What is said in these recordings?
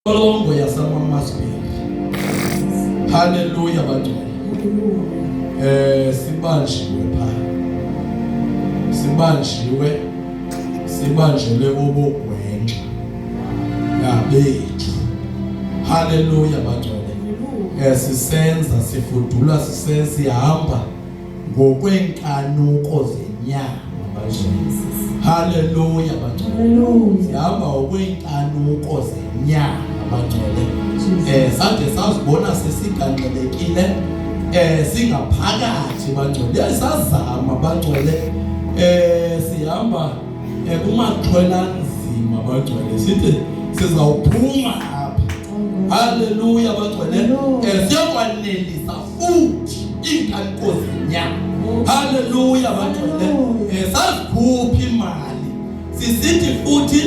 Intolongo yaseMamasbury. Haleluya bangcwele. Sibanjiwe pha. Sibanjiwe. Sibanjelwe ubugwenxa. Ngabethu. Haleluya bangcwele. Sisenza sifudula sisesihamba ngokweenkanuko zenyama bangcwele. Haleluya bangcwele. Sihamba ngokweenkanuko zenyama bangcwele. Sade sazibona sesiganxelekile singaphakathi bangcwele. Sazama bangcwele sihamba kumaxhwela anzima bangcwele, sithi sizawuphuma apha. Haleluya bangcwele. Siyokwanelisa futhi iinkanuko zenyama. Haleluya bangcwele. Sazikhupha imali sisithi futhi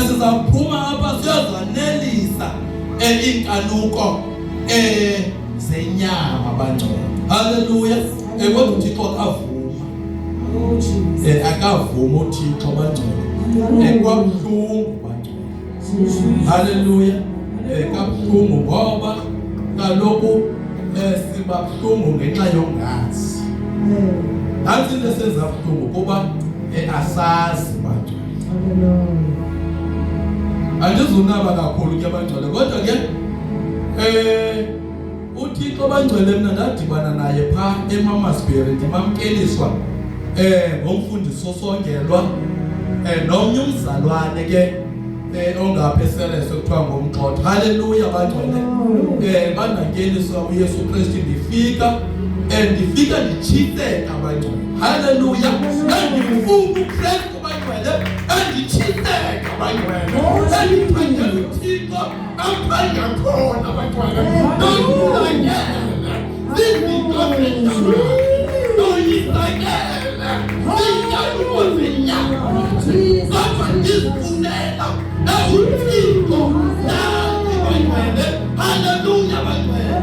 sizawuphuma apha siyozanelisa iinkanuko zenyama bangcwele. Haleluya. Kodwa uThixo akavuma. Akavuma uThixo bangcwele. Kwabuhlungu bangcwele. Haleluya. Kabuhlungu ngoba kaloku siba buhlungu ngenxa yongazi. Nantsi into esenza buhlungu kuba asazi bangcwele. Andizunaba kakhulu ke bangcwele, kodwa ke uThixo bangcwele mina ndadibana naye pha eMamasbury, ndimamkeliswa ngomfundisi osongelwa nomnye umzalwane ke ongapha eSeres ekuthiwa ngumxoxo. Haleluya bangcwele. Bandamkeliswa uYesu Kristu, ndifika ndifika nditshiseka bangcwele. Haleluya. Ndifuna uKristu bangcwele, anditshiseka bangcwele. Endiphangela uThixo amphanga khona bangcwele. Ndoyisakele zizinto zenyama, ndoyisakele ziinkanuko zenyama, kodwa ndizifunela uThixo nani bangcwele. Haleluya bangcwele.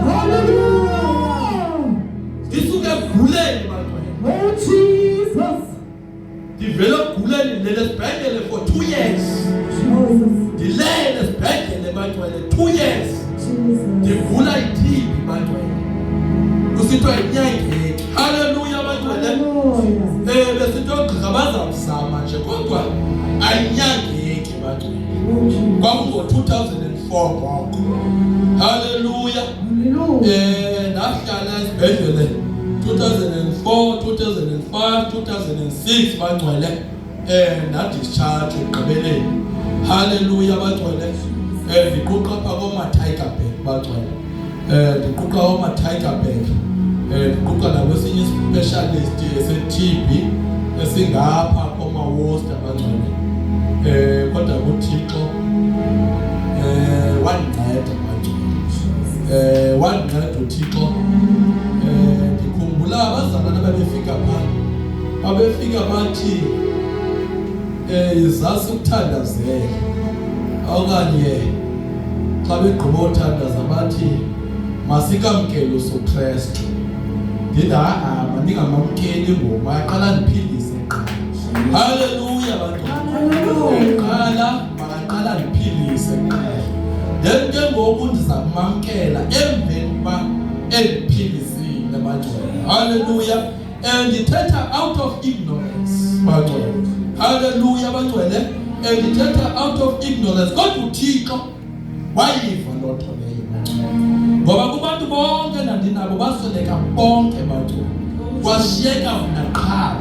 Ndisuke ekuguleni bangcwele. Oh Jesus. Ndivele ekuguleni, ndilele esibhedlele for 2 years. Jesus. Ndilele esibhedlele bangcwele 2 years. Jesus. Ndivula i-TB bangcwele, kusithiwa inyangeki. Haleluya bangcwele. Hallelujah. Besithi oogqirha bazawuzama nje, kodwa ayinyangeki bangcwele. Oh Jesus. Kwakungo-2004 ngoko. Haleluya. Hallelujah. Ndahlala esibhedlele 2004, 2005, 2006 bangcwele. Ndadischarge ekugqibeleni. Haleluya bangcwele. Ndiquqa apha kooma-Tygerberg bangcwele. Ndiquqa kooma-Tygerberg. Ndiquqa nakwesinye specialist se-TB esingapha kooma-Worcester bangcwele. Kodwa kuThixo wandinceda bangcwele. Wandinceda uThixo. Ndikhumbula abazalwane babefika pha. Babefika bathi izasi ukuthandazela, okanye xa begqiba uthandaza bathi masikamkele uSuKristu. Ndithi ha-a, mandingamamkeli ngoku, makaqala ndiphilise kuqala. Haleluya bantwana. Qala makaqala ndiphilise kuqala, then ke ngoku ndiza kumamkela emveni kuba endiphilisile bantwana. Haleluya. And ndithetha out of ignorance bantwana. Haleluya bantwana. And ndithetha out of ignorance, kodwa uThixo wayiva loo nto leyo bantwana, ngoba kubantu bonke nandinabo basweleka bonke bantwana, kwashiyeka mna qha.